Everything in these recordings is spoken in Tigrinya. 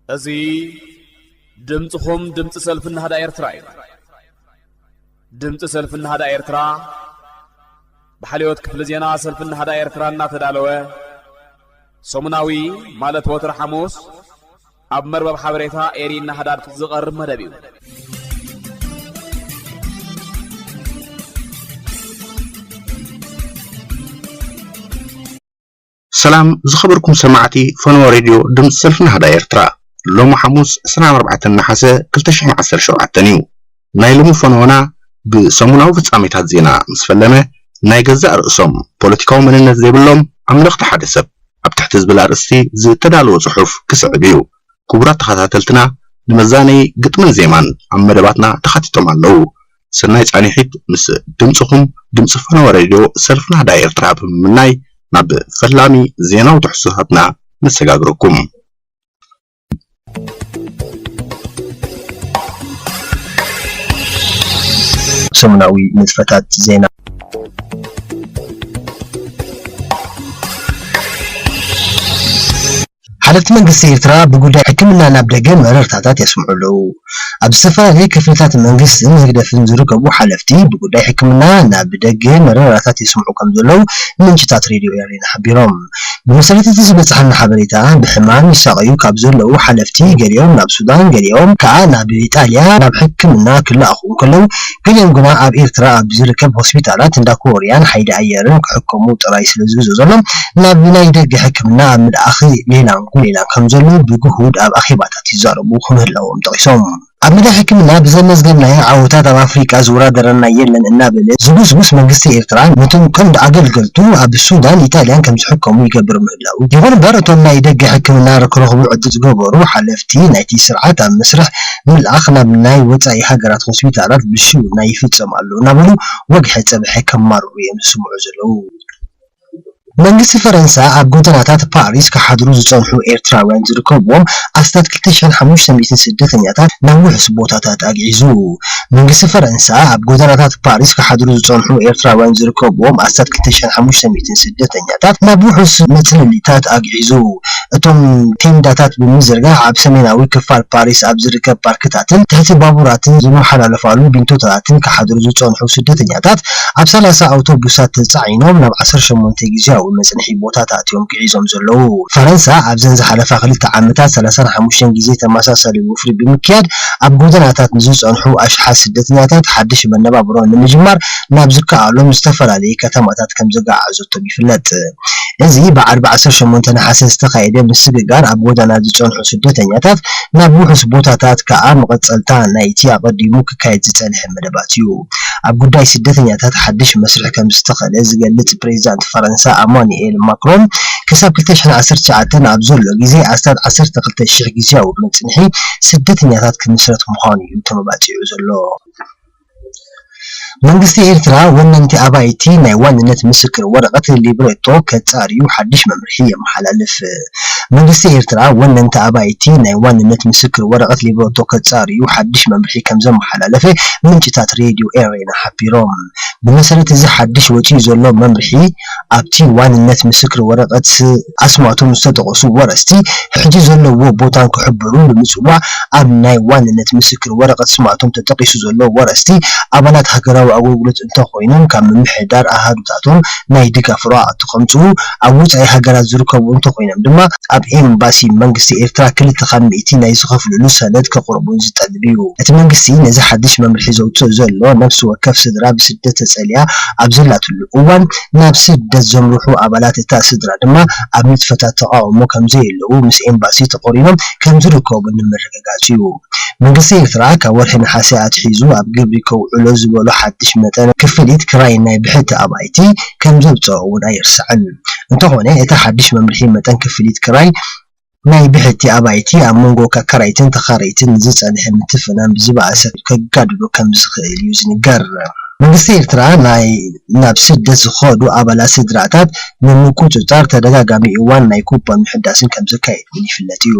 እዚ ድምፅኹም ድምፂ ሰልፊ ናህዳ ኤርትራ እዩ። ድምፂ ሰልፊ ናህዳ ኤርትራ ብሓልዮት ክፍሊ ዜና ሰልፊ ናህዳ ኤርትራ እናተዳለወ ሰሙናዊ፣ ማለት ወትሪ ሓሙስ፣ ኣብ መርበብ ሓበሬታ ኤሪ ናህዳ ዝቐርብ መደብ እዩ። ሰላም ዝኸበርኩም ሰማዕቲ ፈነወ ሬድዮ ድምፂ ሰልፊ ናህዳ ኤርትራ። ሎሚ ሓሙስ ዕስራን ኣርባዕተን ነሓሰ ክልተ ሽሕን ዓሰርተ ሸውዓተን እዩ። ናይ ሎሚ ፈነወና ብሰሙናዊ ፍጻሜታት ዜና ምስ ፈለመ፣ ናይ ገዛእ ርእሶም ፖለቲካዊ መንነት ዘይብሎም ዓምለኽቲ ሓደ ሰብ ኣብ ትሕቲ ዝብል ኣርእስቲ ዝተዳለወ ጽሑፍ ክስዕብ እዩ። ክቡራት ተኸታተልትና፣ ንመዛነዪ ግጥምን ዜማን ኣብ መደባትና ተኻቲቶም ኣለዉ። ሰናይ ጻንሒት ምስ ድምጽኹም፣ ድምጺ ፈነወ ሬድዮ ሰልፊ ናህዳ ኤርትራ ብምምናይ፣ ናብ ፈላሚ ዜናዊ ትሕዝቶታትና ነሰጋግረኩም። ሰሙናዊ ንጥፈታት ዜና። ሓለፍቲ መንግስቲ ኤርትራ ብጉዳይ ሕክምና ናብ ደገ መረርታታት የስምዑ ኣለዉ። ኣብ ዝተፈላለዩ ክፍልታት መንግስትን ህግደፍን ዝርከቡ ሓለፍቲ ብጉዳይ ሕክምና ናብ ደገ መረራታት የስምዑ ከም ዘለዉ ምንጭታት ሬድዮ ኤሬና ሓቢሮም። ብመሰረት እቲ ዝበጽሓና ሓበሬታ፣ ብሕማም ይሳቐዩ ካብ ዘለዉ ሓለፍቲ፣ ገሊኦም ናብ ሱዳን፣ ገሊኦም ከኣ ናብ ኢጣልያ ናብ ሕክምና ክለኣኹ እንከለዉ፣ ገሊኦም ግና ኣብ ኤርትራ ኣብ ዝርከብ ሆስፒታላት እንዳ ኮርያን ሓይሊ ኣየርን ክሕከሙ ጥራይ ስለ ዝግዝኦ ዘሎ፣ ናብ ናይ ደገ ሕክምና ኣብ ምልኣኽ ሌላን ጉሌላን ከም ዘሎ ብግሁድ ኣብ ኣኼባታት ይዛረቡ ምህላዎም ጠቒሶም። ኣብ መዳይ ሕክምና ብዘመዝገብናዮ ዓወታት ኣብ ኣፍሪቃ ዝወዳደረና የለን እናበለ ዝጉስጉስ መንግስቲ ኤርትራ፣ ነቶም ቀንዲ ኣገልገልቱ ኣብ ሱዳን፣ ኢጣልያን ከም ዝሕከሙ ይገብር ምህላዉ። ይኹን እምበር፣ እቶም ናይ ደገ ሕክምና ክረኽቡ ዕድል ዝገበሩ ሓለፍቲ ናይቲ ስርዓት ኣብ መስርሕ ምልኣኽ ናብ ናይ ወጻኢ ሃገራት ሆስፒታላት ብሽውና ይፍጸም ኣሎ እናበሉ ወግሐ ጸብሐ ከማርሩ እዮም ዝስምዑ ዘለዉ። መንግስቲ ፈረንሳ ኣብ ጎደናታት ፓሪስ ክሓድሩ ዝጸንሑ ኤርትራውያን ዝርከብዎም ኣስታት ክልተ ሽሕን ሓሙሽተ ሚእትን ስደተኛታት ናብ ውሑስ ቦታታት ኣግዒዙ። መንግስቲ ፈረንሳ ኣብ ጎደናታት ፓሪስ ክሓድሩ ዝጸንሑ ኤርትራውያን ዝርከብዎም ኣስታት ክልተ ሽሕን ሓሙሽተ ሚእትን ስደተኛታት ናብ ውሑስ መጽለሊታት ኣግዒዙ። እቶም ቴንዳታት ብምዝርጋሕ ኣብ ሰሜናዊ ክፋል ፓሪስ ኣብ ዝርከብ ፓርክታትን ትሕቲ ባቡራትን ዝመሓላለፋሉ ቢንቶታትን ክሓድሩ ዝጸንሑ ስደተኛታት ኣብ ሰላሳ ኣውቶቡሳት ተጻዒኖም ናብ ዓሰርተ ሸሞንተ ግዝያዊ መጽንሒ ቦታታት እዮም ግዒዞም ዘለዉ። ፈረንሳ ኣብዘን ዝሓለፋ ክልተ ዓመታት ሰላሳን ሓሙሽተን ግዜ ተመሳሳሊ ወፍሪ ብምክያድ ኣብ ጎደናታት ንዝጸንሑ ኣሽሓት ስደተኛታት ሓድሽ መነባብሮ ንምጅማር ናብ ዝከኣሎም ዝተፈላለየ ከተማታት ከም ዘገዓዕዘቶም ይፍለጥ። እዚ ብዓርቢ ዓሰርተ ሸሞንተ ነሓሰ ዝተኻየደ ምስግጋር ኣብ ጎደና ዝጸንሑ ስደተኛታት ናብ ውሑስ ቦታታት ከኣ መቐጸልታ ናይቲ ኣቐዲሙ ክካየድ ዝጸንሐ መደባት እዩ። ኣብ ጉዳይ ስደተኛታት ሓድሽ መስርሕ ከም ዝተኸለ ዝገልጽ ፕሬዚዳንት ፈረንሳ ኣማኑኤል ማክሮን፣ ክሳብ ክልተ ሽሕን ዓሰርተ ትሽዓተን ኣብ ዘሎ ግዜ ኣስታት ዓሰርተ ክልተ ሽሕ ግዝያዊ መጽንሒ ስደተኛታት ክምስረት ምዃኑ እዩ ተመባጺዑ ዘሎ። መንግስቲ ኤርትራ ወነንቲ ኣባይቲ ናይ ዋንነት ምስክር ወረቐት ሊብሬቶ ከጻርዩ ሓድሽ መምርሒ የመሓላልፍ። መንግስቲ ኤርትራ ወነንቲ ኣባይቲ ናይ ዋንነት ምስክር ወረቐት ሊብሬቶ ከጻርዩ ሓድሽ መምርሒ ከም ዘመሓላለፈ ምንጭታት ሬድዮ ኤሬና ሓቢሮም። ብመሰረት እዚ ሓድሽ ወጺኡ ዘሎ መምርሒ፣ ኣብቲ ዋንነት ምስክር ወረቐት ኣስማቶም ዝተጠቐሱ ወረስቲ ሕጂ ዘለዎ ቦታን ክሕብሩ ብምጽዋዕ፣ ኣብ ናይ ዋንነት ምስክር ወረቐት ስማቶም ተጠቒሱ ዘሎ ወረስቲ ኣባላት ሃገራዊ ኣገልግሎት እንተኾይኖም፣ ካብ ምምሕዳር ኣሃዱታቶም ናይ ድጋፍ ወረቓቕቲ ከምጽኡ፣ ኣብ ወጻኢ ሃገራት ዝርከቡ እንተኾይኖም ድማ፣ ኣብ ኤምባሲ መንግስቲ ኤርትራ ክልተ ካብ ሚእቲ ናይ ዝኸፍልሉ ሰነድ ከቕርቡን ዝጠልብ እዩ። እቲ መንግስቲ ነዚ ሓድሽ መምርሒ ዘውጽእ ዘሎ፣ ነፍሲ ወከፍ ስድራ ብስደት ተጸሊኣ ኣብ ዘላትሉ እዋን፣ ናብ ስደት ዘምርሑ ኣባላት እታ ስድራ ድማ ኣብ ንጥፈታት ተቓውሞ ከም ዘየለዉ ምስ ኤምባሲ ተቖሪኖም ከም ዝርከቡ ንምርግጋጽ እዩ። መንግስቲ ኤርትራ ካብ ወርሒ ነሓሰ ኣትሒዙ ኣብ ግብሪ ከውዕሎ ዝበሎ ሓድሽ መጠን ክፍሊት ክራይ ናይ ብሕቲ ኣባይቲ ከም ዘውጽኦ እውን ኣይርሳዕን። እንተኾነ፣ እቲ ሓድሽ መምርሒ መጠን ክፍሊት ክራይ ናይ ብሕቲ ኣባይቲ ኣብ መንጎ ኣከራይትን ተኻረይትን ንዝጸንሐ ምትፍናን ብዝበኣሰ ከጋድዶ ከም ዝኽእል እዩ ዝንገር። መንግስቲ ኤርትራ ናይ ናብ ስደት ዝኸዱ ኣባላት ስድራታት ንምቁጽጻር ተደጋጋሚ እዋን ናይ ኩፖን ምሕዳስን ከም ዘካየድ እውን ይፍለጥ እዩ።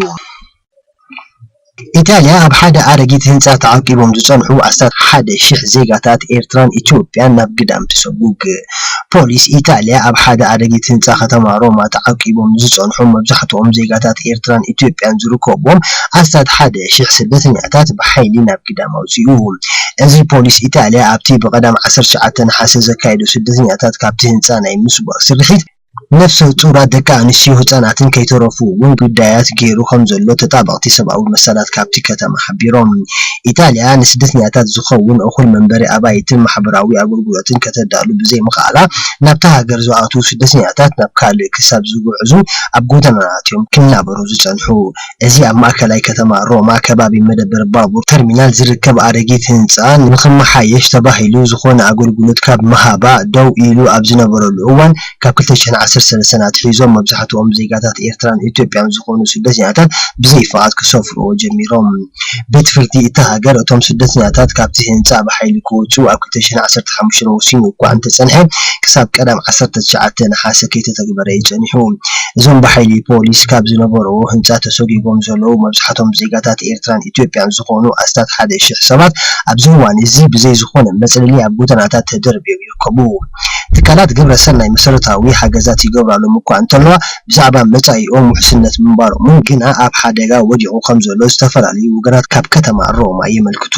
ኢጣልያ ኣብ ሓደ ኣረጊት ህንጻ ተዓቂቦም ዝጸንሑ ኣስታት ሓደ ሽሕ ዜጋታት ኤርትራን ኢትዮጵያን ናብ ግዳም ትሰጉግ። ፖሊስ ኢጣልያ ኣብ ሓደ ኣረጊት ህንጻ ከተማ ሮማ ተዓቂቦም ዝጸንሑ መብዛሕትኦም ዜጋታት ኤርትራን ኢትዮጵያን ዝርከብዎም ኣስታት ሓደ ሽሕ ስደተኛታት ብሓይሊ ናብ ግዳም ኣውጺኡ። እዚ ፖሊስ ኢጣልያ ኣብቲ ብቐዳም ዓሰርተ ትሽዓተ ነሓሰ ዘካየዶ ስደተኛታት ካብቲ ህንጻ ናይ ምስጓግ ስርሒት ነፍሰ ጡራት ደቂ ኣንስትዮ ህጻናትን ከይተረፉ እውን ግዳያት ገይሩ ከም ዘሎ ተጣበቕቲ ሰብኣዊ መሰላት ካብቲ ከተማ ሓቢሮም። ኢጣልያ ንስደተኛታት ዝኸውን እኹል መንበሪ ኣባይትን ማሕበራዊ ኣገልግሎትን ከተዳሉ ብዘይምኽኣላ ናብታ ሃገር ዝኣትዉ ስደተኛታት ናብ ካልእ ክሳብ ዝጉዕዙ ኣብ ጎደናታት እዮም ክናበሩ ዝጸንሑ። እዚ ኣብ ማእከላይ ከተማ ሮማ ከባቢ መደበር ባቡር ተርሚናል ዝርከብ ኣረጊት ህንጻ ንኽመሓየሽ ተባሂሉ ዝኾነ ኣገልግሎት ካብ ምሃባ ደው ኢሉ ኣብ ዝነበረሉ እዋን ካብ ክልተ ሽሕን ዓሰርተ ሰለስተን ኣትሒዞም መብዛሕትኦም ዜጋታት ኤርትራን ኢትዮጵያን ዝኾኑ ስደተኛታት ብዘይ ፍቓድ ክሰፍርዎ ጀሚሮም። ቤት ፍርዲ እታ ሃገር እቶም ስደተኛታት ካብቲ ህንጻ ብሓይሊ ክወጽኡ ኣብ ክልተ ሽሕን ዓሰርተ ሓሙሽተን ወሲኑ እኳ እንተጸንሐ ክሳብ ቀዳም ዓሰርተ ትሽዓተ ነሓሰ ከይተተግበረ እዩ ጸኒሑ። እዞም ብሓይሊ ፖሊስ ካብ ዝነበርዎ ህንጻ ተሰጒጎም ዘለዉ መብዛሕቶም ዜጋታት ኤርትራን ኢትዮጵያን ዝኾኑ ኣስታት ሓደ ሽሕ ሰባት ኣብዚ እዋን እዚ ብዘይ ዝኾነ መጽለሊ ኣብ ጎደናታት ተደርብዮም ይርከቡ። ትካላት ግብረ ሰናይ መሰረታዊ ሓገዛት ይገብራሎም እኳ እንተለዋ ብዛዕባ መጻኢኦም ውሕስነት ምንባሮምን ግና ኣብ ሓደጋ ወዲቑ ከም ዘሎ ዝተፈላለዩ ወገናት ካብ ከተማ ሮማ የመልክቱ።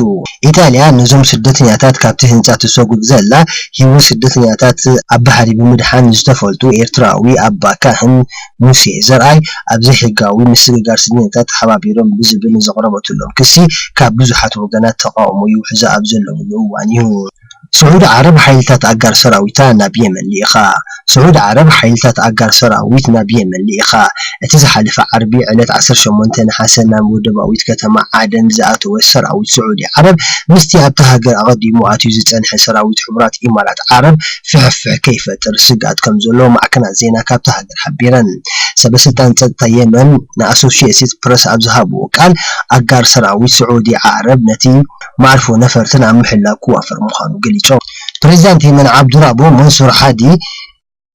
ኢጣልያ ነዞም ስደተኛታት ካብቲ ህንጻ ትሰጉግ ዘላ ህይወት ስደተኛታት ኣብ ባሕሪ ብምድሓን ዝተፈልጡ ኤርትራዊ ኣባ ካህን ሙሴ ዘርኣይ ኣብ ዘይሕጋዊ ምስግጋር ስደተኛታት ተሓባቢሮም ብዝብል ንዘቕረበትሎም ክሲ ካብ ብዙሓት ወገናት ተቓውሞ ይውሕዛ ኣብ ዘለውሉ እዋን እዩ። ስዑዲ ዓረብ ሓይልታት ኣጋር ሰራዊታ ናብ የመን ልኢኻ። ስዑዲ ዓረብ ሓይልታት ኣጋር ሰራዊት ናብ የመን ልኢኻ። እቲ ዝሓለፈ ዓርቢ ዕለት ዓሰርተ ሸሞንተ ነሓሰ ናብ ወደባዊት ከተማ ዓደን ዝኣተወ ሰራዊት ስዑዲ ዓረብ ምስቲ ኣብታ ሃገር ኣቐዲሙ ኣትዩ ዝጸንሐ ሰራዊት ሕቡራት ኢማራት ዓረብ ፍሕፍሕ ከይፈጥር ስግኣት ከም ዘሎ ማዕከናት ዜና ካብታ ሃገር ሓቢረን። ሰበስልጣን ጸጥታ የመን ንኣሶሲየትድ ፕረስ ኣብ ዝሃብዎ ቃል ኣጋር ሰራዊት ስዑዲ ዓረብ ነቲ መዓርፎ ነፈርትን ኣብ ምሕላው ክዋፈር ምዃኑ ገሊጾም። ፕሬዚዳንት የመን ዓብዱራቦ መንሱር ሓዲ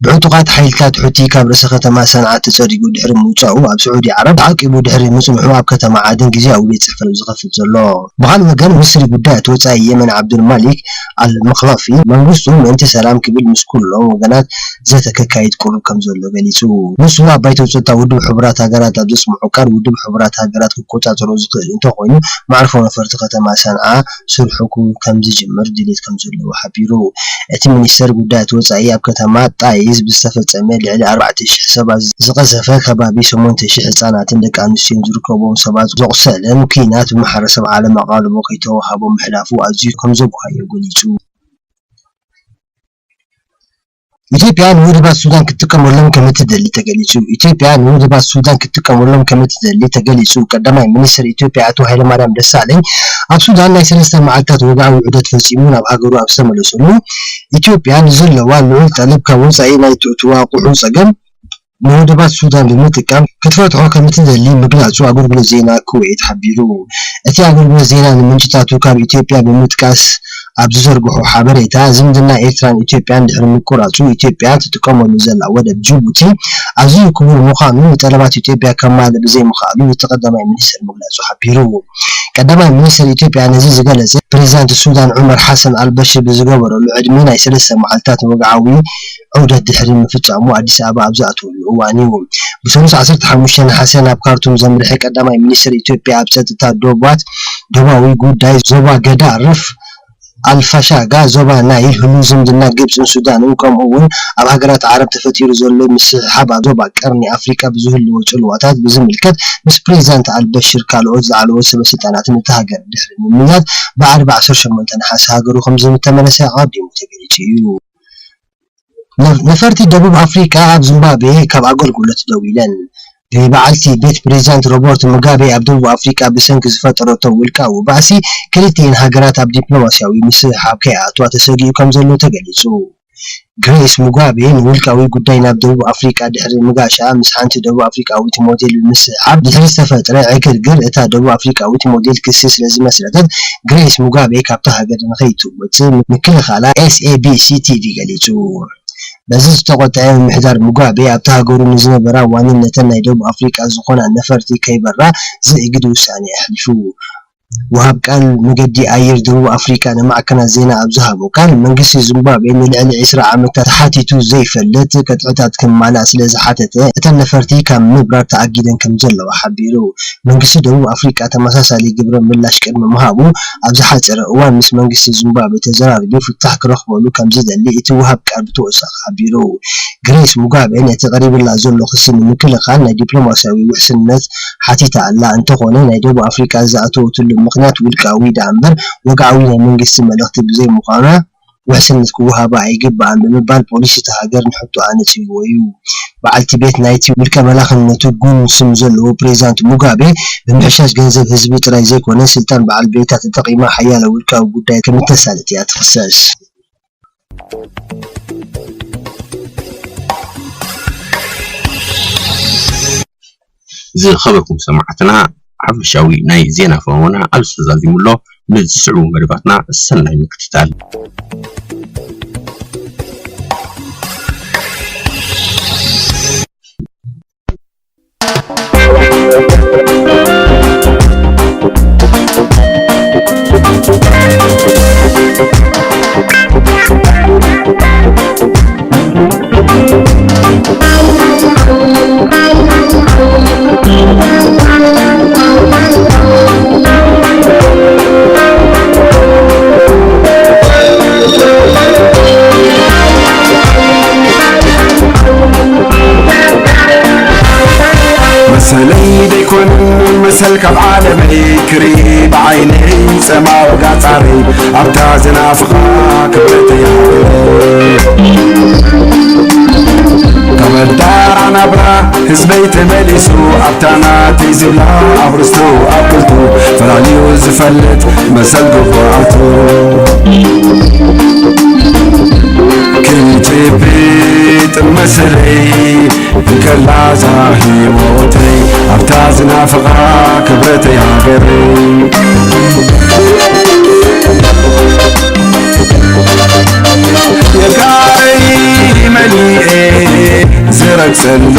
ብዕጡቓት ሓይልታት ሑቲ ካብ ርእሰ ከተማ ሰንዓ ተጸሪጉ ድሕሪ ምውጻኡ ኣብ ስዑዲ ዓረብ ተዓቂቡ ድሕሪ ምጽንሑ ኣብ ከተማ ዓደን ግዝያዊ ቤት ጽሕፈት ዝኸፍት ዘሎ። ብኻልእ ወገን ሚኒስትሪ ጉዳያት ወጻኢ የመን ዓብዱል ማሊክ ኣል መኽላፊ መንግስቱ ምእንቲ ሰላም ክብል ምስ ኩሎም ወገናት ዘተ ከካይድ ቅሩብ ከም ዘሎ ገሊጹ። ንሱ ኣብ ባይቶ ጸጥታ ውድብ ሕቡራት ሃገራት ኣብ ዘስምዖ ቃል ውድብ ሕቡራት ሃገራት ክቆጻጸሮ ዝኽእል እንተኾይኑ መዕርፎ ነፈርቲ ከተማ ሰንዓ ስርሑ ከም ዝጅምር ድሌት ከም ዘለዎ ሓቢሩ። እቲ ሚኒስተር ጉዳያት ወጻኢ ኣብ ከተማ ጣይዝ ብዝተፈጸመ ልዕሊ ኣርባዕተ ሽሕ ሰባት ዝቐዘፈ ከባቢ ሸሞንተ ሽሕ ህጻናትን ደቂ ኣንስትዮን ዝርከብዎም ሰባት ዘቑሰለን ኲናት ብማሕበረሰብ ዓለም ኣቓልቦ ከይተዋሃቦ ምሕላፉ ኣዝዩ ከም ዘጉሃዮ ገሊጹ። ኢትዮጵያ ንውድባት ሱዳን ክትጥቀመሎም ከም እትደሊ ተገሊጹ። ኢትዮጵያ ንውድባት ሱዳን ክትጥቀመሎም ከም እትደሊ ተገሊጹ። ቀዳማይ ሚኒስትር ኢትዮጵያ ኣቶ ሃይለማርያም ደሳለኝ ኣብ ሱዳን ናይ ሰለስተ መዓልታት ወግዓዊ ዑደት ፈጺሙ ናብ ሃገሩ ኣብ ዝተመለሰሉ፣ ኢትዮጵያ ንዘለዋ ልዑል ጠለብ ካብ ወጻኢ ናይ ትእትዋ ኣቑሑ ጸገም ንውድባት ሱዳን ብምጥቃም ክትፈትሖ ከም እትደሊ ምግላጹ ኣገልግሎት ዜና ኩዌት ሓቢሩ። እቲ ኣገልግሎት ዜና ንምንጭታቱ ካብ ኢትዮጵያ ብምጥቃስ ኣብ ዝዘርግሖ ሓበሬታ፣ ዝምድና ኤርትራን ኢትዮጵያን ድሕሪ ምቁራጹ፣ ኢትዮጵያ ትጥቀመሉ ዘላ ወደብ ጅቡቲ ኣዝዩ ክቡር ምዃኑ፣ ንጠለባት ኢትዮጵያ ከማልእ ብዘይምኽኣሉ እቲ ቀዳማይ ሚኒስትር ምግላጹ ሓቢሩ። ቀዳማይ ሚኒስትር ኢትዮጵያ ነዚ ዝገለጸ፣ ፕሬዚዳንት ሱዳን ዑመር ሓሰን ኣልበሽር ብዝገበረሉ ዕድመ ናይ ሰለስተ መዓልታት ወግዓዊ ዑደት ድሕሪ ምፍጻሙ ኣዲስ ኣበባ ኣብ ዝኣተወሉ እዋን እዩ። ብሰሉስ ዓሰርተ ሓሙሽተ ነሓሰ ናብ ካርቱም ዘምርሐ ቀዳማይ ሚኒስትር ኢትዮጵያ ኣብ ጸጥታ ዶባት ደቡባዊ ጉዳይ ዞባ ገዳርፍ ኣልፋሻጋ ዞባ ናይል ህሉው ዝምድና ግብጽን ሱዳንን ከምኡ እውን ኣብ ሃገራት ዓረብ ተፈጢሩ ዘሎ ምስሕሓብ ኣብ ዞባ ቀርኒ ኣፍሪቃ ብዝህልዎ ጽልዋታት ብዝምልከት ምስ ፕሬዚዳንት ኣልበሽር ካልኦት ዝዓለዎት ሰበ ስልጣናትን እቲ ሃገር ድሕሪ ምምይያጥ ብዓርቢ ዓሰርተ ሸሞንተ ነሓሰ ሃገሩ ከም ዝተመለሰ ኣቐዲሙ ተገሊጹ እዩ። ነፈርቲ ደቡብ ኣፍሪቃ ኣብ ዚምባብዌ ካብ ኣገልግሎት ደው ኢለን። ብበዓልቲ ቤት ፕሬዚዳንት ሮበርት ሙጋቤ ኣብ ደቡብ ኣፍሪቃ ብሰንኪ ዝፈጠረቶ ውልቃዊ ባእሲ ክልቲኤን ሃገራት ኣብ ዲፕሎማስያዊ ምስሕሓብ ከይኣትዋ ተሰጊኡ ከም ዘሎ ተገሊጹ። ግሬስ ሙጋቤ ንውልቃዊ ጉዳይ ናብ ደቡብ ኣፍሪቃ ድሕሪ ምጋሻ ምስ ሓንቲ ደቡብ ኣፍሪቃዊት ሞዴል ብምስሕሓብ ድሕሪ ዝተፈጥረ ዕግርግር እታ ደቡብ ኣፍሪቃዊት ሞዴል ክሲ ስለ ዝመስረተት ግሬስ ሙጋቤ ካብታ ሃገር ንኸይትወጽእ ምክልኻላ ኤስኤቢሲ ቲቪ ገሊጹ። በዚ ዝተቖጥዐ ምምሕዳር ሙጋቤ ኣብታ ሃገሩ ንዝነበራ ዋንነተን ናይ ደቡብ ኣፍሪቃ ዝኾና ነፈርቲ ከይበራ ዝእግድ ውሳኔ ኣሕሊፉ። ወሃብ ቃል መገዲ ኣየር ደቡብ ኣፍሪቃ ንማዕከናት ዜና ኣብ ዝሃቦ ቃል፣ መንግስቲ ዚምባብዌ ንልዕሊ ዕስራ ዓመታት ተሓቲቱ ዘይፈልጥ ቅጥዕታት ክማላእ ስለ ዝሓተተ፣ እተን ነፈርቲ ካብ ምብራር ተኣጊደን ከም ዘለዋ ሓቢሩ። መንግስቲ ደቡብ ኣፍሪቃ ተመሳሳሊ ግብረ ምላሽ ቅድሚ ምሃቡ፣ ኣብ ዝሓጸረ እዋን ምስ መንግስቲ ዚምባብዌ ተዘራሪቡ ፍታሕ ክረኽበሉ ከም ዝደሊ እቲ ወሃብ ቃል ብተወሳኺ ሓቢሩ። ግሬስ ሙጋቤ ነቲ ቀሪብላ ዘሎ ክሲ ንምክልኻል ናይ ዲፕሎማስያዊ ውሕስነት ሓቲታ ኣላ። እንተኾነ፣ ናይ ደቡብ ኣፍሪቃ ዝኣተወትሉ ምኽንያት ውልቃዊ ደኣ እምበር ወግዓዊ ናይ መንግስቲ መልእኽቲ ብዘይምዃና፣ ውሕስነት ክወሃባ ኣይግባእን ብምባል ፖሊሲ እታ ሃገር ንሕቶኣ ነጺግዎ እዩ። በዓልቲ ቤት ናይቲ ውልቀ መላኽነቱ ጉን ስም ዘለዎ ፕሬዚዳንት ሙጋቤ፣ ብምሕሻሽ ገንዘብ ህዝቢ ጥራይ ዘይኮነ፣ ስልጣን በዓል ቤታ ተጠቒማ ሓያሎ ውልቃዊ ጉዳያት ከም እተሳልጥ እያ ትኽሰስ። ዝኸበርኩም ሰማዕትና፣ ሓፈሻዊ ናይ ዜና ፈወና ኣብዚ ተዛዚሙ ኣሎ። ንዝስዕቡ መደባትና ሰናይ ምክትታል። መሰለይ ደይኮንን መሰል ካብ ዓለመይ ክርኢ ብዓይነይ ጸማው ጋጻረይ ኣብታ ዝናፍቓ ክብረተይ ሃገረይ። ካብ መዳራ ናብራ ህዝበይ ተመሊሱ ኣብታ ናተይ ዝብላ ኣብ ርስቱ ኣብ ክልቱ ፈላልዩ ዝፈልጥ መሰል ግቡኣቱ። ክንጭብጥ መሰለይ እንከላ እዛ ህይወተይ ኣብታ ዝናፍቓ ክብረተይ ሃገረይ። የጋረይ መሊኤ ዝረግጸሉ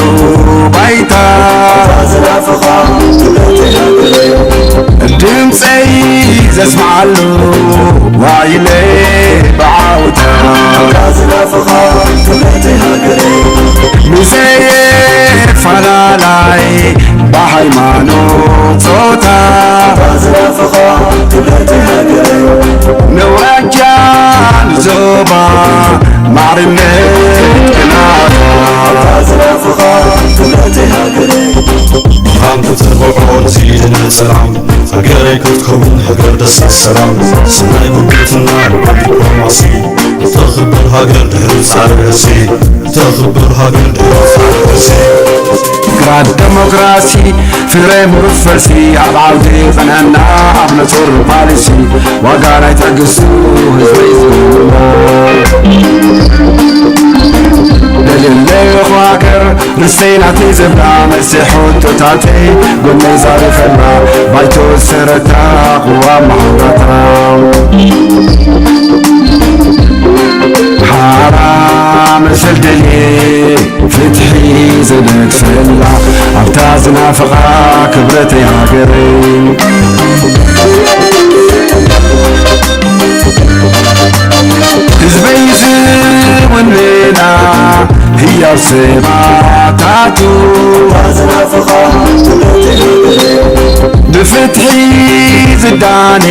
ባይታ ዝናፍቓ ክብረተይ ሃገረይ። ድምፀይ ዘስምዓሉ ዋይለ ብዓውታ ዝናፍቓ ክብረተይ ሃገረይ። ብዘየፈላላይ ብሃይማኖት ጾታ ዝናፍቓ ክብረተይ ሃገረይ። ነውራጃ ንዞባ ማዕርነት ቅናታ ዝናፍቓ ክብረተይ ሃገረይ። ብርሃን ክትርብዖ ንሲድነ ሰላም ሃገረይ ክትከውን ሃገር ደስ ሰላም። ሰናይ ጉርብትና ዲፕሎማሲ ተኽብር ሃገር ድሕሪ ጻዕሪ ርእሲ። ተኽብር ሃገር ድሕሪ ጻዕሪ ርእሲ። ግራት ደሞክራሲ ፍረ ምሩት ፈልሲ ኣብ ዓውዲ ጽንዕና ኣብ ነጹር ፓሊሲ ዋጋ ናይ ትዕግስቱ ህዝበይ ዝህብና። ደልየለኹ ሃገር ርስተይ ናተይ ዘብላ መልሲ ሕቶታተይ ጎነይ ዛሪፈላ ባይቶ ዝሰረታ ቅዋም ማሕበራታ። ሓራ መሰል ደልየ ፍትሒ ዝነግሰላ ኣብታ ዝናፍቓ ክብረተይ ሃገረይ። ህዝበይ ዝውንና ህያብ ሰማእታቱ ዝናፍቓ ክብረተይ ሃገረይ። ብፍትሒ ዝዳነ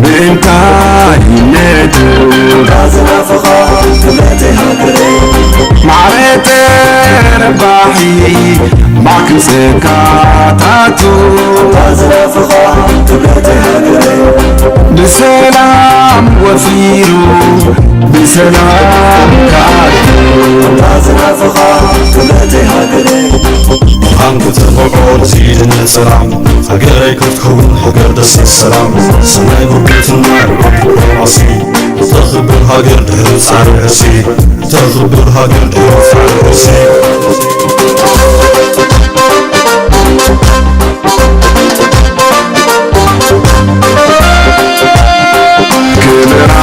ብእንታይነቱ ዝናፍቓ ክብረተይ ሃገረይ። ማዕረ ተረባሒ ማዕክን ጸጋታቱ ዝናፍቓ ክብረተይ ሃገረይ። ብሰላም ወፊሩ ብሰላም ከኣቱ ዝናፍቓ ክብረተይ ሃገረይ። ብርሃን ክትርብዖ ንሲድነ ሰላም ሃገረይ ክትከውን ሃገር ደስ ሰላም። ሰናይ ጉርብትና ዲፕሎማሲ ተኽብር ሃገር ድሕሪ ጻዕሪ ርእሲ። ተኽብር ሃገር ድሕሪ ጻዕሪ ርእሲ። ክብራ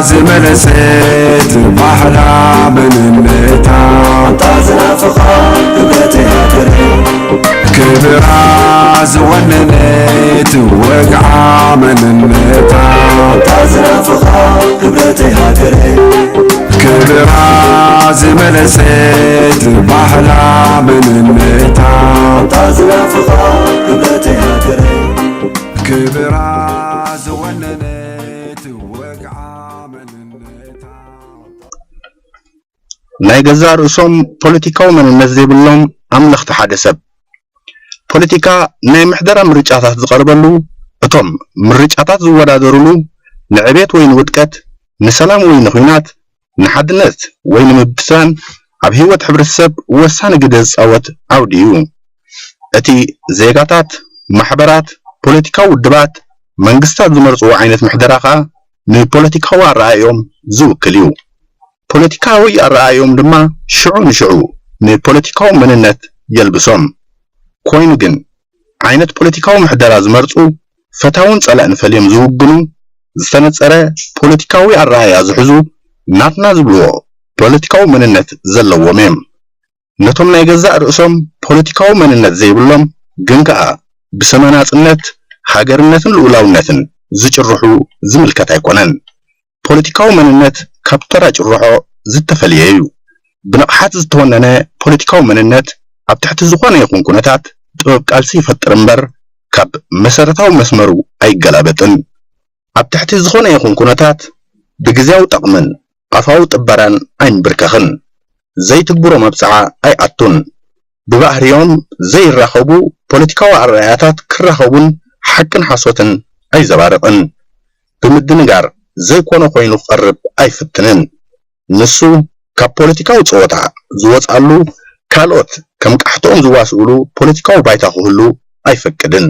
ዝመለሰት ባህላ መን ክብራ ዝወነነት ወግዓ መንነታ፣ ታዝናፍቓ ክብረተይ ሃገረይ። ክብራ ዝመለሰት ባህላ መንነታ፣ ታዝናፍቓ ክብረተይ ሃገረይ። ክብራ ዝወነነት ወግዓ መንነታ። ናይ ገዛእ ርእሶም ፖለቲካዊ መንነት ዘይብሎም ኣምለኽቲ ሓደ ሰብ። ፖለቲካ ናይ ምሕደራ ምርጫታት ዝቐርበሉ፣ እቶም ምርጫታት ዝወዳደሩሉ፣ ንዕቤት ወይ ንውድቀት፣ ንሰላም ወይ ንኹናት፣ ንሓድነት ወይ ንምብትታን ኣብ ህይወት ሕብረተሰብ ወሳኒ ግደ ዝጻወት ዓውዲ እዩ። እቲ ዜጋታት፣ ማሕበራት፣ ፖለቲካዊ ውድባት፣ መንግስታት ዝመርጽዎ ዓይነት ምሕደራ ከኣ ንፖለቲካዊ ኣረኣእዮም ዝውክል እዩ። ፖለቲካዊ ኣረኣእዮም ድማ ሽዑ ንሽዑ ንፖለቲካዊ መንነት የልብሶም። ኮይኑ ግን ዓይነት ፖለቲካዊ ምሕደራ ዝመርጹ፣ ፈታውን ጸላእን ፈልዮም ዝውግኑ፣ ዝተነጸረ ፖለቲካዊ ኣረኣእያ ዝሕዙ፣ ናትና ዝብልዎ ፖለቲካዊ መንነት ዘለዎም እዮም። ነቶም ናይ ገዛእ ርእሶም ፖለቲካዊ መንነት ዘይብሎም ግን ከኣ ብስመ ናጽነት፣ ሃገርነትን ልኡላውነትን ዝጭርሑ ዝምልከት ኣይኮነን። ፖለቲካዊ መንነት ካብ ተራ ጭርሖ ዝተፈልየ እዩ። ብንቕሓት ዝተወነነ ፖለቲካዊ መንነት ኣብ ትሕቲ ዝኾነ ይኹን ኩነታት ጥበብ ቃልሲ ይፈጥር እምበር ካብ መሰረታዊ መስመሩ ኣይገላበጥን። ኣብ ትሕቲ ዝኾነ ይኹን ኩነታት ብግዝያዊ ጠቕምን ኣፋዊ ጥበራን ኣይንብርከኽን። ዘይትግብሮ መብጽዓ ኣይኣቱን። ብባህሪኦም ዘይራኸቡ ፖለቲካዊ ኣረኣእያታት ክራኸቡን ሓቅን ሓሶትን ኣይዘባርቕን። ብምድንጋር ዘይኮነ ኮይኑ ክቐርብ ኣይፍትንን። ንሱ ካብ ፖለቲካዊ ጸወታ ዝወጽኣሉ፣ ካልኦት ከም ቃሕትኦም ዝዋስኡሉ ፖለቲካዊ ባይታ ክህሉ ኣይፈቅድን።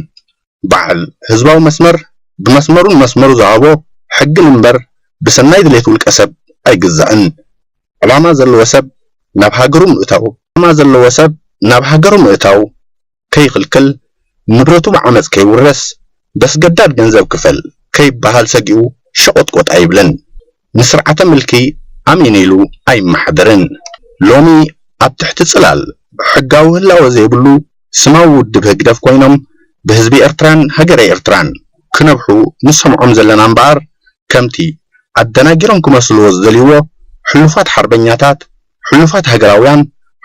በዓል ህዝባዊ መስመር ብመስመሩን መስመሩ ዝሃቦ ሕግን እምበር ብሰናይ ድሌት ውልቀ ሰብ ኣይግዛእን። ዕላማ ዘለዎ ሰብ ናብ ሃገሩ ምእታው፣ ዕላማ ዘለዎ ሰብ ናብ ሃገሩ ምእታው ከይኽልክል፣ ንብረቱ ብዓመጽ ከይውረስ፣ በስገዳድ ገንዘብ ክፈል ከይበሃል ሰጊኡ ሸቖጥቆጥ ኣይብልን። ንስርዓተ ምልኪ ኣሚኑ ኢሉ ኣይመሓደርን። ሎሚ ኣብ ትሕቲ ጽላል ሕጋዊ ህላወ ዘይብሉ ስማዊ ውድብ ህግደፍ ኮይኖም ብህዝቢ ኤርትራን ሃገረ ኤርትራን ክነብሑ ንሰምዖም ዘለና እምበኣር፣ ከምቲ ኣደናጊሮም ክመስልዎ ዝደልይዎ፣ ሕሉፋት ሓርበኛታት፣ ሕሉፋት ሃገራውያን፣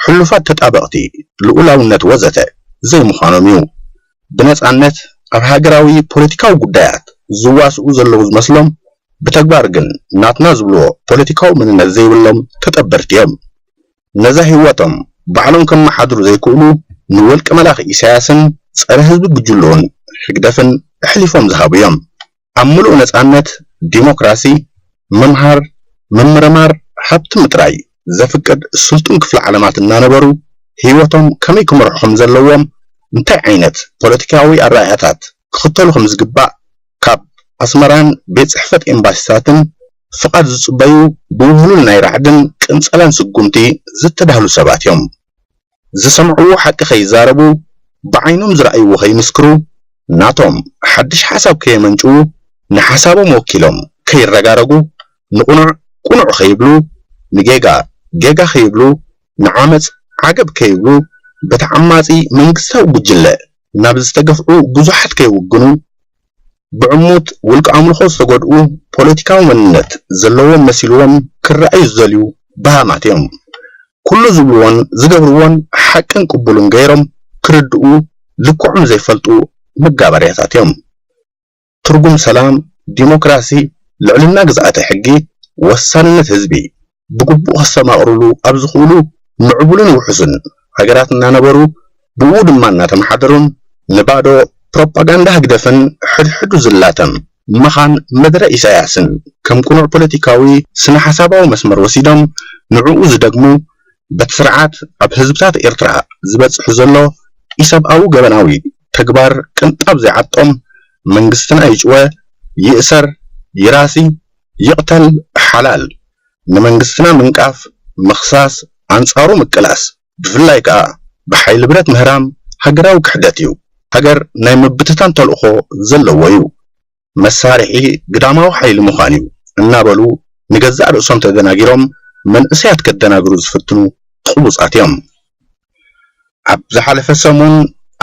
ሕሉፋት ተጣበቕቲ ልኡላውነት ወዘተ ዘይምዃኖም እዩ። ብነጻነት ኣብ ሃገራዊ ፖለቲካዊ ጉዳያት ዝዋስኡ ዘለዉ ዝመስሎም፣ ብተግባር ግን ናትና ዝብልዎ ፖለቲካዊ መንነት ዘይብሎም ተጠበርቲ እዮም። ነዛ ህይወቶም ባዕሎም ከመሓድሩ ዘይክእሉ፣ ንወልቂ መላኺ ኢሳያስን ጸረ ህዝቢ ጉጅልኡን ህግደፍን ኣሕሊፎም ዝሃቡ እዮም። ኣብ ምሉእ ነጻነት፣ ዲሞክራሲ፣ ምምሃር፣ ምምርማር፣ ሃብቲ ምጥራይ ዘፍቅድ ስልጡን ክፍለ ዓለማት እናነበሩ፣ ህይወቶም ከመይ ክመርሑ ከም ዘለዎም፣ እንታይ ዓይነት ፖለቲካዊ ኣረኣእያታት ክኽተሉ ከም ዝግባእ፣ ካብ ኣስመራን ቤት ጽሕፈት ኤምባሲታትን ፍቓድ ዝጽበዩ፣ ብውህሉል ናይ ራዕድን ቅንጸላን ስጉምቲ ዝተዳህሉ ሰባት እዮም። ዝሰምዕዎ ሓቂ ከይዛረቡ፣ ብዓይኖም ዝረኣይዎ ከይምስክሩ፣ ናቶም ሓድሽ ሓሳብ ከየመንጭዉ፣ ንሓሳቦም ወኪሎም ከይረጋረጉ፣ ንቕኑዕ ቅኑዕ ከይብሉ፣ ንጌጋ ጌጋ ከይብሉ፣ ንዓመጽ ዓገብ ከይብሉ፣ በቲ ዓማጺ መንግስታዊ ጉጅለ ናብ ዝተገፍዑ ብዙሓት ከይውግኑ፣ ብዕሙት ውልቀ ኣምልኾ ዝተጎድኡ ፖለቲካዊ መንነት ዘለዎም መሲልዎም ክረኣዩ ዝደልዩ በሃማት እዮም። ኩሉ ዝብልዎን ዝገብርዎን ሓቅን ቅቡልን ገይሮም ክርድኡ ልክዖም ዘይፈልጡ መጋበርያታት እዮም። ትርጉም ሰላም፣ ዲሞክራሲ፣ ልዕልና ግዝኣተ ሕጊ፣ ወሳንነት ህዝቢ ብግቡእ ከስተማቕሩሉ ኣብ ዝኽእሉ ምዕቡልን ውሑስን ሃገራት እናነበሩ፣ ብኡ ድማ እናተመሓደሩን ንባዶ ፕሮፓጋንዳ ህግደፍን ሕድሕዱ ዝላተም ምኻን መደረ ኢሳያስን ከም ቅኑዕ ፖለቲካዊ ስነ ሓሳባዊ መስመር ወሲዶም ንዕኡ ዝደግሙ፣ በቲ ስርዓት ኣብ ህዝብታት ኤርትራ ዝበጽሑ ዘሎ ኢሰብኣዊ ገበናዊ ተግባር ቅንጣብ ዘይዓጦም፣ መንግስትና ይጭወ፣ ይእሰር፣ ይራሲ፣ ይቕተል፣ ሓላል ንመንግስትና ምንቃፍ፣ ምኽሳስ፣ ኣንጻሩ ምቅላስ፣ ብፍላይ ከኣ ብሓይሊ ብረት ምህራም ሃገራዊ ክሕደት እዩ። ሃገር ናይ ምብትታን ተልእኾ ዘለዎ እዩ። መሳርሒ ግዳማዊ ሓይሊ ምዃን እዩ እናበሉ ንገዛእ ርእሶም ተደናጊሮም መንእሰያት ከደናግሩ ዝፍትኑ ቅቡጻት እዮም። ኣብ ዝሓለፈ ሰሙን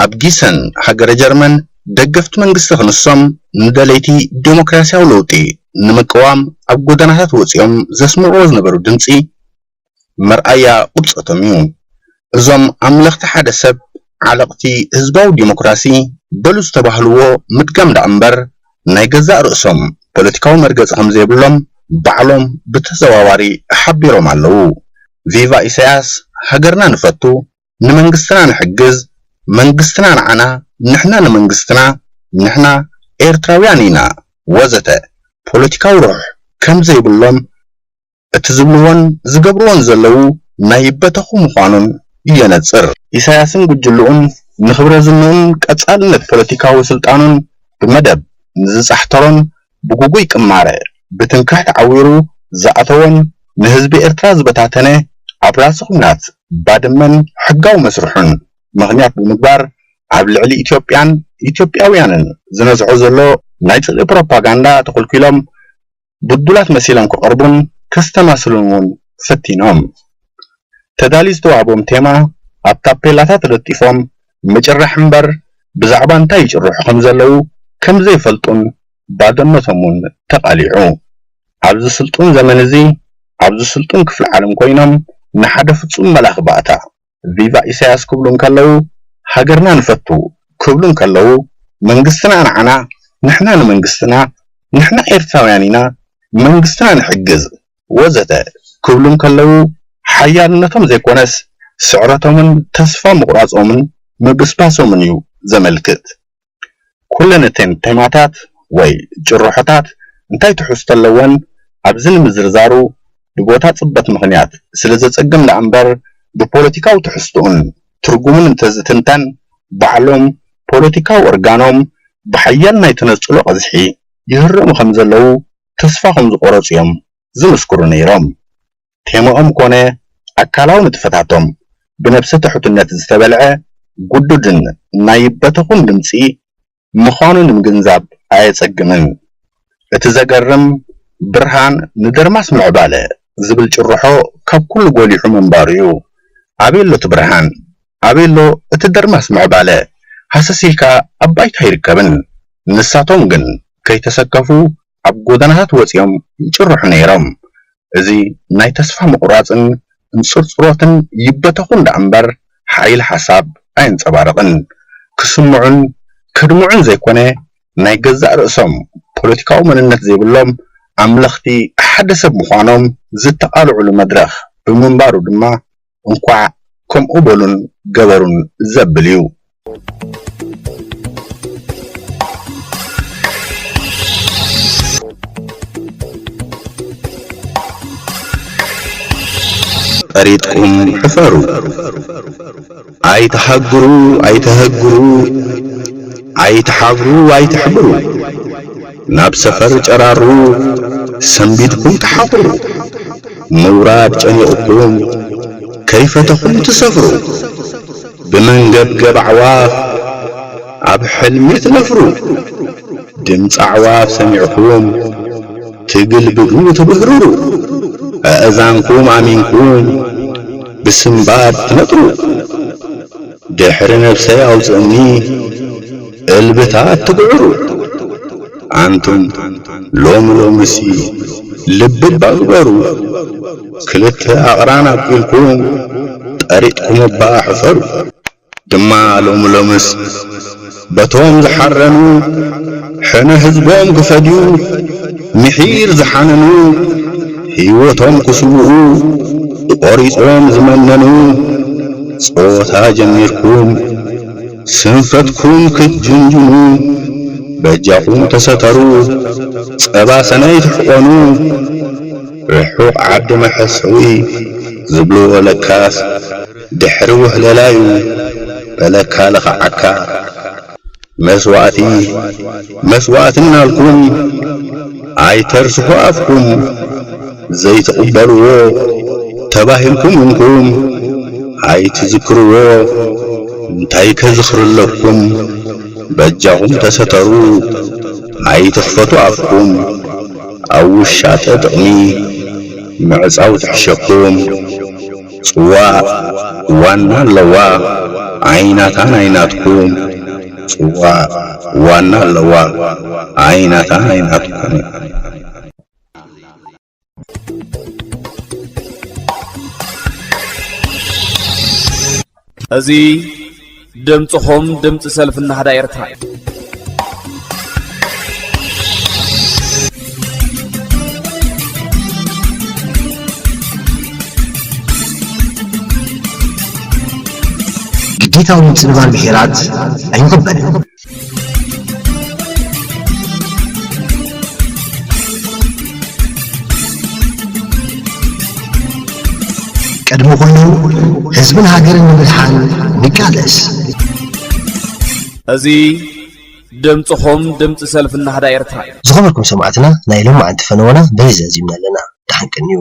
ኣብ ጊሰን ሃገረ ጀርመን ደገፍቲ መንግስቲ ክንሶም ንደለይቲ ዴሞክራሲያዊ ለውጢ ንምቅዋም ኣብ ጎደናታት ወጺኦም ዘስምዕዎ ዝነበሩ ድምጺ መርኣያ ቁብጸቶም እዩ። እዞም ኣምለኽቲ ሓደ ሰብ ዓለቕቲ ህዝባዊ ዴሞክራሲ በሉ ዝተባህልዎ ምድጋም ደኣ እምበር ናይ ገዛእ ርእሶም ፖለቲካዊ መርገጺ ከም ዘይብሎም ባዕሎም ብተዘዋዋሪ ሓቢሮም ኣለዉ። ቪቫ ኢሳያስ፣ ሃገርና ንፈቱ፣ ንመንግስትና ንሕግዝ፣ መንግስትና ንዓና፣ ንሕና ንመንግስትና፣ ንሕና ኤርትራውያን ኢና ወዘተ ፖለቲካዊ ርሑቕ ከም ዘይብሎም እቲ ዝብልዎን ዝገብርዎን ዘለዉ ናይ በተኹ ምዃኖም የነጽር። ኢሳያስን ጉጅልኡን ንኽብረ ዝንኡን ቀጻልነት ፖለቲካዊ ስልጣኑን ብመደብ ንዝጻሕተሮን ብግጉይ ቅማረ ብትምክሕቲ ዓዊሩ ዝኣተወን ንህዝቢ ኤርትራ ዝበታተነ ኣብ ራእሲ ኲናት ባድመን ሕጋዊ መስርሑን ምኽንያት ብምግባር ኣብ ልዕሊ ኢትዮጵያን ኢትዮጵያውያንን ዝነዝሖ ዘሎ ናይ ጽልኢ ፕሮፓጋንዳ ተኾልኲሎም ብዱላት መሲሎም ክቐርቡን ከስተማስሉን እውን ፈቲኖም። ተዳልዩ ዝተዋህቦም ቴማ ኣብ ታፔላታት ተለጢፎም ምጭራሕ እምበር ብዛዕባ እንታይ ይጭርሑ ከም ዘለዉ ከም ዘይፈልጡን ባዶነቶም እውን ተቓሊዑ። ኣብዚ ስልጡን ዘመን እዚ ኣብዚ ስልጡን ክፍሊ ዓለም ኮይኖም ንሓደ ፍጹም መላኺ ባእታ ቪቫ ኢሳያስ ክብሉ እንከለዉ ሃገርና ንፈቱ ክብሉ እንከለዉ መንግስትና ንዓና ንሕና ንመንግስትና ንሕና ኤርትራውያን ኢና መንግስትና ንሕግዝ ወዘተ ክብሉ እንከለዉ ሓያልነቶም ዘይኮነስ ስዕረቶምን ተስፋ ምቑራጾምን ምብስባሶምን እዩ ዘመልክት። ኩለን እተን ቴማታት ወይ ጭርሖታት እንታይ ትሕዝቶ ኣለወን ኣብዚ ንምዝርዛሩ ብቦታ ጽበት ምኽንያት ስለ ዘጸግም ደኣ እምበር ብፖለቲካዊ ትሕዝትኡን ትርጉሙን እንተዝትንተን ባዕሎም ፖለቲካዊ እርጋኖም ብሓያል ናይ ተነጽሎ ቀዝሒ ይህረሙ ከም ዘለዉ ተስፋ ከም ዝቖረጹ እዮም ዝምስክሩ ነይሮም። ቴማኦም ኮነ ኣካላዊ ንጥፈታቶም ብነብሰ ትሑትነት ዝተበልዐ ጉዱድን ናይ በተኹን ድምጺ ምዃኑ ንምግንዛብ ኣየጸግምን። እቲ ዘገርም ብርሃን ንደርማስ ምዕባለ ዝብል ጭርሖ ካብ ኩሉ ጎሊሑ ምንባሩ እዩ። ኣበይ ኣሎ እቲ ብርሃን? ኣበይ ኣሎ እቲ ደርማስ ምዕባለ? ሃሰስ ኢልካ ኣብ ባይታ ኣይርከብን። ንሳቶም ግን ከይተሰከፉ ኣብ ጎደናታት ወጺኦም ይጭርሑ ነይሮም። እዚ ናይ ተስፋ ምቑራጽን እንጽርጽሮትን ይበተኹ እንዳ እምበር ሓይሊ ሓሳብ ኣየንጸባርቕን። ክስምዑን ከድምዑን ዘይኮነ ናይ ገዛእ ርእሶም ፖለቲካዊ መንነት ዘይብሎም ኣምለኽቲ ሓደ ሰብ ምዃኖም ዝተቓልዑሉ መድረኽ ብምንባሩ ድማ እንኳዕ ከምኡ በሉን ገበሩን ዘብል እዩ። ጠሪጥኩም ሕፈሩ። ኣይትሃግሩ ኣይትሀግሩ፣ ኣይትሓብሩ ኣይትሕብሩ፣ ናብ ሰፈር ጨራሩ ሰንቢድኩም ትሓቑሩ። ምውራድ ጨኒቕኩም ከይፈተኹም ትሰፍሩ። ብመንገብገብ ኣዕዋፍ ኣብ ሕልሚ ትነፍሩ። ድምፂ ኣዕዋፍ ሰሚዕኩም ትግልብጡ ትብህርሩ። ኣእዛንኩም ኣሚንኩም ብስንባድ ትነጥሩ። ድሕሪ ነብሰይ ኣውፅእኒ እልብታት ትግዕሩ። ኣንቱም ሎሚ ሎምሲ ልቢ እባ ግበሩ። ክልተ ኣቕራን ኣቢልኩም ጠሪጥኩም እባ ሕፈሩ። ድማ ሎሚ ሎምስ በቶም ዝሓረኑ ሕነ ህዝቦም ክፈድዩ ምሒር ዝሓነኑ ህይወቶም ክስውኡ ቆሪጾም ዝመነኑ ጾታ ጀሚርኩም ስንፈትኩም ክትጅንጅኑ በጃኹም ተሰተሩ። ጸባ ሰናይ ትሕቆኑ ርሑቕ ዓዲ መሐሰዊ ዝብልዎ ለካስ ድሕሪ ውህለላዩ በለካ ለኽዓካ። መስዋእቲ መስዋእቲ እናልኩም ኣይተርስሑ ኣፍኩም ዘይትቕበልዎ ተባሂልኩም እንኩም ኣይትዝክርዎ እንታይ ከዝኽርለኩም በጃኹም ተሰተሩ ኣይትኽፈቱ ኣፍኩም ኣብ ውሻጠ ጥቕሚ ምዕጻው ትሕሸኩም። ጽዋእ ዋና ኣለዋ ዓይናታ ናይ ናትኩም ጽዋ ዋና ኣለዋ። ዓይናታ ናይ ናትኩም። እዚ ድምፅኹም ድምፂ ሰልፊ ናህዳ ኤርትራ እዩ። ግዴታዊ ምጽንባር ብሄራት ኣይንቕበልን። ቅድሚ ኩሉ ህዝብን ሃገርን ንምድሓን ንቃለስ። እዚ ድምፅኹም ድምፂ ሰልፊ ናህዳ ኤርትራ እዩ። ዝኸበርኩም ሰማዕትና ናይ ሎማዓንቲ ፈነወና በዚ ዘዚምና ኣለና። ደሓን ቀንዩ።